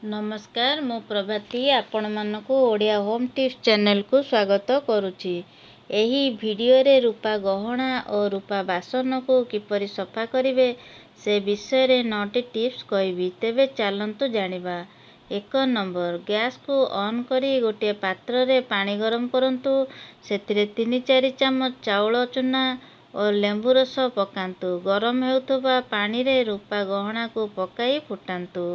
ନମସ୍କାର, ମୁଁ ପ୍ରଭାତୀ ଆପଣମାନଙ୍କୁ ଓଡ଼ିଆ ହୋମ୍ ଟିପ୍ସ ଚ୍ୟାନେଲକୁ ସ୍ୱାଗତ କରୁଛି। ଏହି ଭିଡ଼ିଓରେ ରୂପା ଗହଣା ଓ ରୂପା ବାସନକୁ କିପରି ସଫା କରିବେ ସେ ବିଷୟରେ 9ଟି ଟିପ୍ସ କହିବି। ତେବେ ଚାଲନ୍ତୁ ଜାଣିବା। 1 ନମ୍ବର, ଗ୍ୟାସକୁ ଅନ୍ କରି ଗୋଟିଏ ପାତ୍ରରେ ପାଣି ଗରମ କରନ୍ତୁ। ସେଥିରେ 3-4 ଚାମଚ ଚାଉଳ ଚୁନା ଓ ଲେମ୍ବୁ ରସ ପକାନ୍ତୁ। ଗରମ ହେଉଥିବା ପାଣିରେ ରୂପା ଗହଣାକୁ ପକାଇ ଫୁଟାନ୍ତୁ।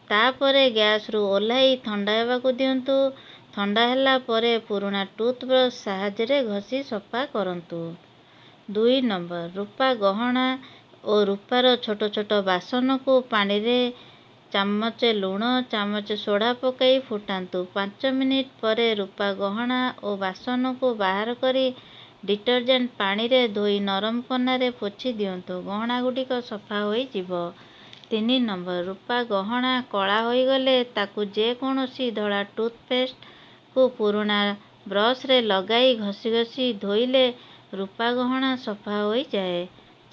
ତାପରେ ଗ୍ୟାସରୁ ଓହ୍ଲାଇ ଥଣ୍ଡା ହେବାକୁ ଦିଅନ୍ତୁ। ଥଣ୍ଡା ହେଲା ପରେ ପୁରୁଣା ଟୁଥବ୍ରଶ ସାହାଯ୍ୟରେ ଘଷି ସଫା କରନ୍ତୁ। 2 ନମ୍ବର, ରୂପା ଗହଣା ଓ ରୂପାର ଛୋଟ ଛୋଟ ବାସନକୁ ପାଣିରେ ଚାମଚେ ଲୁଣ, ଚାମଚେ ସୋଢ଼ା ପକାଇ ଫୁଟାନ୍ତୁ। 5 ମିନିଟ୍ ପରେ ରୂପା ଗହଣା ଓ ବାସନକୁ ବାହାର କରି ଡିଟରଜେଣ୍ଟ ପାଣିରେ ଧୋଇ ନରମ କନାରେ ପୋଛି ଦିଅନ୍ତୁ। ଗହଣାଗୁଡ଼ିକ ସଫା ହୋଇଯିବ। 3 ନମ୍ବର, ରୂପା ଗହଣା କଳା ହୋଇଗଲେ ତାକୁ ଯେକୌଣସି ଧଳା ଟୁଥପେଷ୍ଟକୁ ପୁରୁଣା ବ୍ରଶରେ ଲଗାଇ ଘଷି ଘଷି ଧୋଇଲେ ରୂପା ଗହଣା ସଫା ହୋଇଯାଏ।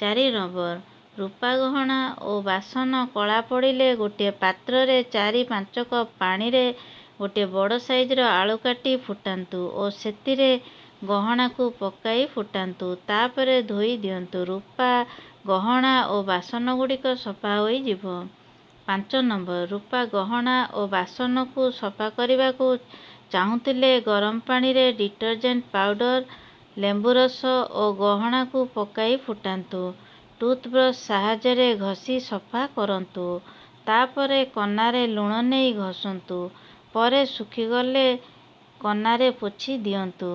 4 ନମ୍ବର, ରୂପା ଗହଣା ଓ ବାସନ କଳା ପଡ଼ିଲେ ଗୋଟିଏ ପାତ୍ରରେ 4-5 କପ୍ ପାଣିରେ ଗୋଟିଏ ବଡ଼ ସାଇଜର ଆଳୁ କାଟି ଫୁଟାନ୍ତୁ ଓ ସେଥିରେ ଗହଣାକୁ ପକାଇ ଫୁଟାନ୍ତୁ। ତାପରେ ଧୋଇ ଦିଅନ୍ତୁ। ରୂପା ଗହଣା ଓ ବାସନଗୁଡ଼ିକ ସଫା ହୋଇଯିବ। 5 ନମ୍ବର, ରୂପା ଗହଣା ଓ ବାସନକୁ ସଫା କରିବାକୁ ଚାହୁଁଥିଲେ ଗରମ ପାଣିରେ ଡିଟରଜେଣ୍ଟ ପାଉଡର, ଲେମ୍ବୁ ରସ ଓ ଗହଣାକୁ ପକାଇ ଫୁଟାନ୍ତୁ। ଟୁଥବ୍ରଶ ସାହାଯ୍ୟରେ ଘଷି ସଫା କରନ୍ତୁ। ତାପରେ କନାରେ ଲୁଣ ନେଇ ଘଷନ୍ତୁ। ପରେ ଶୁଖିଗଲେ କନାରେ ପୋଛି ଦିଅନ୍ତୁ।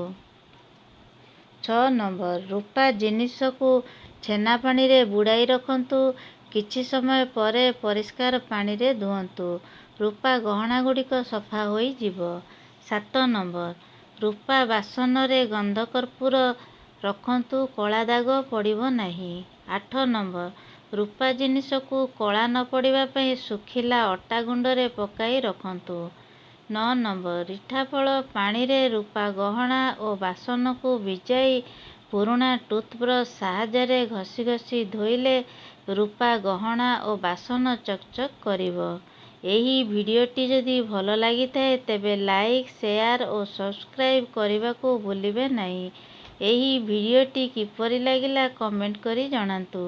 6 ନମ୍ବର, ରୂପା ଜିନିଷକୁ ଛେନା ପାଣିରେ ବୁଡ଼ାଇ ରଖନ୍ତୁ। କିଛି ସମୟ ପରେ ପରିଷ୍କାର ପାଣିରେ ଧୁଅନ୍ତୁ। ରୂପା ଗହଣାଗୁଡ଼ିକ ସଫା ହୋଇଯିବ। 7 ନମ୍ବର, ରୂପା ବାସନରେ ଗନ୍ଧ କର୍ପୂର ରଖନ୍ତୁ, କଳା ଦାଗ ପଡ଼ିବ ନାହିଁ। 8 ନମ୍ବର, ରୂପା ଜିନିଷକୁ କଳା ନ ପଡ଼ିବା ପାଇଁ ଶୁଖିଲା ଅଟା ଗୁଣ୍ଡରେ ପକାଇ ରଖନ୍ତୁ। 9 ନମ୍ବର, ରିଠାଫଳ ପାଣିରେ ରୂପା ଗହଣା ଓ ବାସନକୁ ଭିଜାଇ ପୁରୁଣା ଟୁଥବ୍ରଶ ସାହାଯ୍ୟରେ ଘଷି ଘଷି ଧୋଇଲେ ରୂପା ଗହଣା ଓ ବାସନ ଚକଚକ୍ କରିବ। ଏହି ଭିଡ଼ିଓଟି ଯଦି ଭଲ ଲାଗିଥାଏ ତେବେ ଲାଇକ୍, ସେୟାର ଓ ସବସ୍କ୍ରାଇବ୍ କରିବାକୁ ଭୁଲିବେ ନାହିଁ। ଏହି ଭିଡ଼ିଓଟି କିପରି ଲାଗିଲା କମେଣ୍ଟ କରି ଜଣାନ୍ତୁ।